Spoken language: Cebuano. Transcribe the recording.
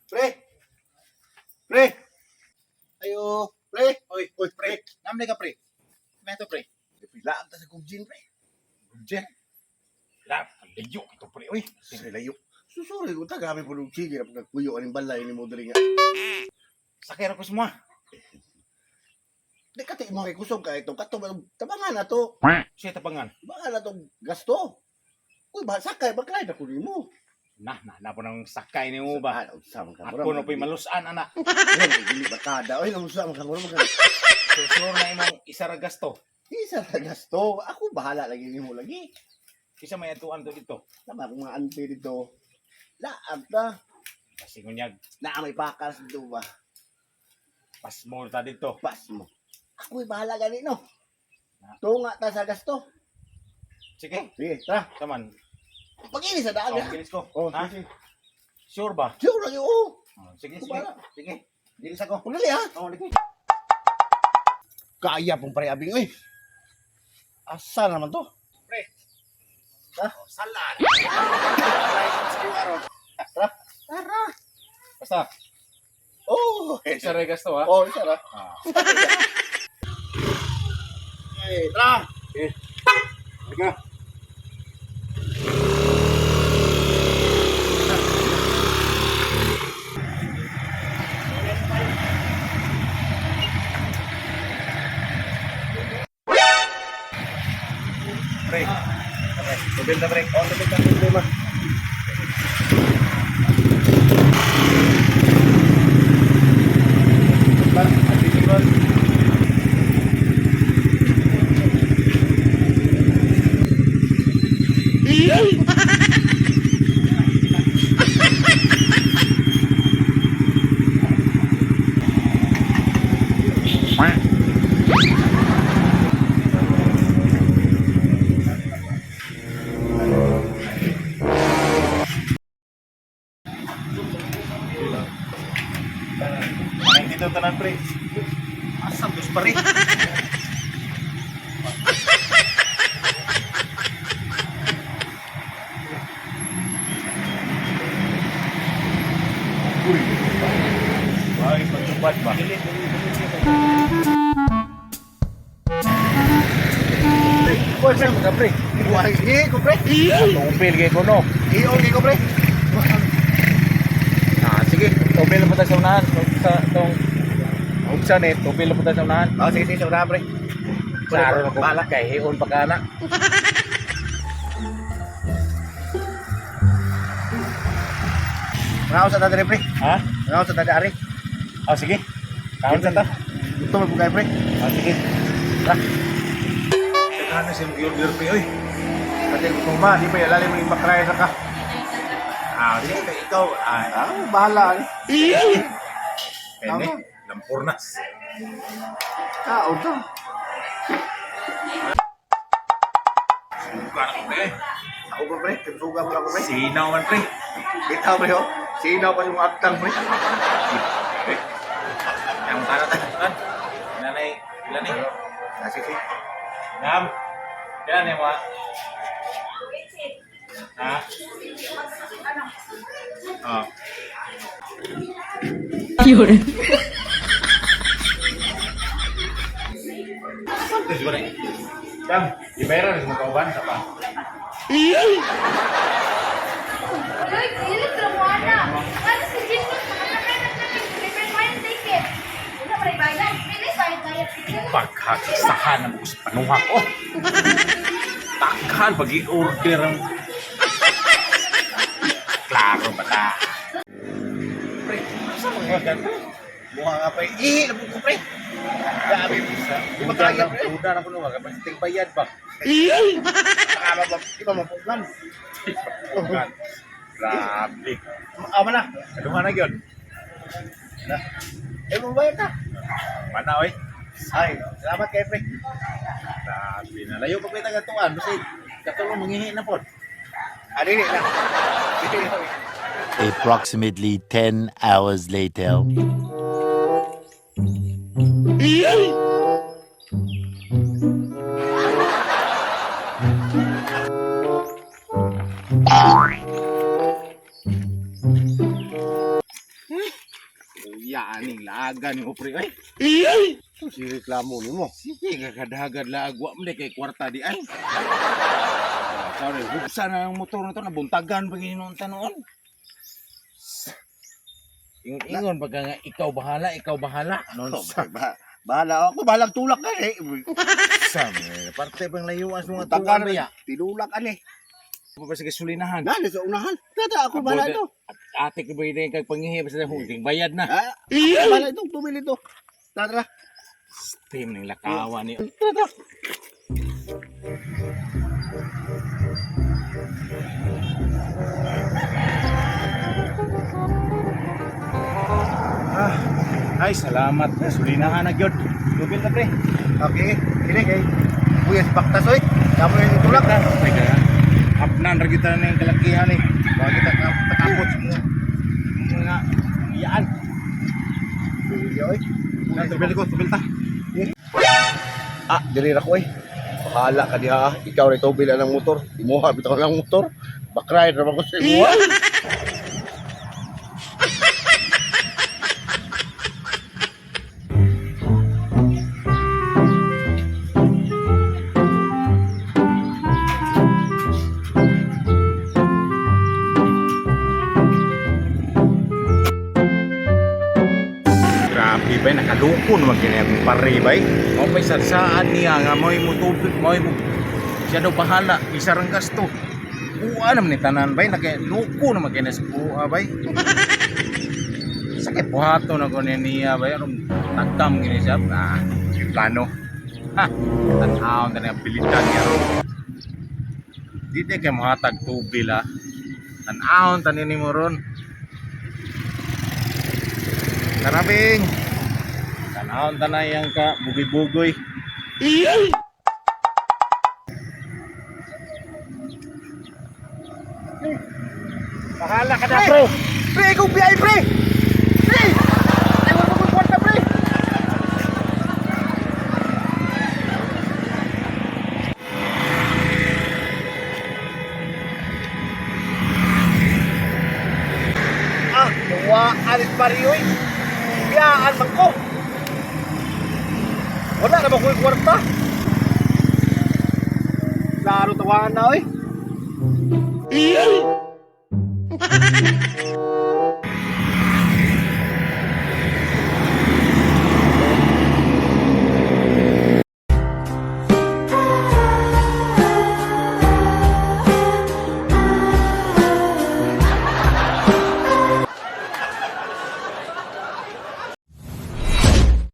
Pre! Pre! Ayo, pre! Oy, Oy, pre! Namli ka, pre. Meto, pre. Pilaan ta sa kugin, pre. Jen. La, layo kito, pre. Uy, Sige, layo. Susuri ko ta, grabe po nung sige na pagkakuyo aning balay ni mo diri nga. Sakay ra ko semua. Di ka ti mo kay kusog ka ito. Kato, tabangan na to. Siya tabangan. Tabangan na to gasto. Uy, ba, sakay, baklay na ko nimo. Nah, nah, na po ng sakay ni mo ba? Ah, unsa man ka, Ako no po'y malusan, ana. Ay, dili barkada. Oy, namusa man ka, mura man ka. Susur na imong isa ra gasto. Isa ra gasto. Ako bahala lagi nimo lagi. Isa may atuan to dito. Tama akong mga ante dito. Laag ta. Kasi ngunyag, Naa may pakas dito ba? pasmol ta dito. Pas mo. Ako'y bahala gani no. Tunga ta sa gasto. Sige, Sige, tara. taman. Pag-inis sa daan Oh, ha. kinis ko. Oh, Ha? sige. Sure ba? Sure lagi oh. Oh, sige, Ako sige. bahala. Sige. Dilis ako. Pagdali ha. Oh, lagi. Kaya pong pare abing oy. Asa naman to? Pre. Ha? Oh, salan. Tara. Tara. Basta, Oh, isa ra gasto ha. Oh, isa ra. Ah. Eh, tara. Okay. Sige. Pre. Pre, tubig na pre. Oh, tubig ta problema. Ay, dito tanan pre. Asam dos pare. Uy. Ay, pagtupad ba? Boy, pre, mga pre. Buhay sige ko pre. Tupil kay ko no. Iyon kay ko pre. Ah, sige, tupil na po tayo sa unahan. Sa tong Ugsa ni, tupil na po tayo sa unahan. Oh, sige sige, sa pre. Klaro na ko Bahala. kay hion pa kana. Ngaon sa tadere pre. Ha? Ngaon sa tadere. Ah, sige. Kaon sa ta. Gusto mo bugay pre. Ah, sige. Tara. Teka na siya mag-order pre, oy. Kasi gusto mo ba, di pa ilalim mo yung baklay sa ka. Ah, sige, kay ikaw. Ah, Ah, bahala. Eh. pene. Lampurnas. Kaon to. Suka na ko, pre. Ako ba pre? Suga mo ako pre. Sinaw man, pre. Bitaw pre oh. Sinaw pa yung agtang pre. Yang tanah tan. Nanay, ilan ni? Ah, sige, sige. Nam. Ilan ni mo? Ha? Ah. 有人， Terus ba ni? Dam, ibayaran sa mga kauban sa pa. Uy, dili tramuana. Ano si Jesus makasakay na kami. Prepare mo yung ticket. Wala pa rin bayad. Bilis bayad bayad. Pagkakisahan ang bukos panuha ko. Takhan pag i-order ang... Klaro ba ta? Pre, sa mga ganito? Mukha nga pre. Ihi na ko pre. Grabe. Di ba kaya pre? Duda na ko nung kapag bayad ba? Baka ma di ba mapuglan? Grabe. Ama na. Ano nga na yun? Na. Eh, mabayad na. Mana, oy. Ay, salamat kay pre. Grabe na. Layo pa kita katuan. Basta katulong manghihi na po. Ah, dili na. Dili na. Approximately 10 hours later. Yaaning laagan ni pre ay. Si reklamo nimo. Sige kakadagad laag wa man kay kwarta di ay. Sorry, hugsa na ang motor na to nabuntagan pa gini noon ta noon. Ingon pa ka nga ikaw bahala, ikaw bahala. Noon Oh, sa bahala ako, bahalang tulak ka eh. sa parte pang layuan sa mga Tagan tuwan ba ya. Tinulak ani. Pa sa gasolinahan. Nani sa unahan. Tata ako bahala ito. Ate ko ba yun kag pangihi pa sa huting bayad na. Ah, bahala ito, tumili ito. Tara. Team ning lakawan ni. Tara. Ah, ay salamat. Gasolinahan na gyud. Tubig na pre. Okay, kini kay Kuya si Baktas oy. Kamo yung tulak. Teka. Hapnan ra gyud ta ning kalakihan eh. Bakit ta takapot sa mga iyaan. Tumili oy. Tubig ko, tubig ta. Ah, diri ra ko eh. Bahala ka diha ah. Ikaw ray tubil ang motor. Imuha bitaw lang motor. Bakray ra ba ko sa imuha. Grabe ba, nakalukon wag gini akong pare ba. Mao may sarsaan niya nga mo'y mutubig, mo'y mo siya daw bahala, isa rang gasto. Kuha naman ni tanan bay, nakaloko naman kini sa kuha bay. Sakit buhato na ko niya niya bay, aron tagtam gini siya. Ah, yung plano. Ha, tan-awon na niya pilitan niya ron. Di di kay mohatag tubil ah. Tan-awon tanin nimo ron. Karabing. Tanawon tanay ang ka bugoy-bugoy. Bahala ka na, pre. Pre, ikaw biyay pre. Pre! Ay wala ko kwarta pre. Ah, nawa alit pari oy. Biyaan man ko. Wala na ba ko'y kwarta? Klaro tawahan na oy.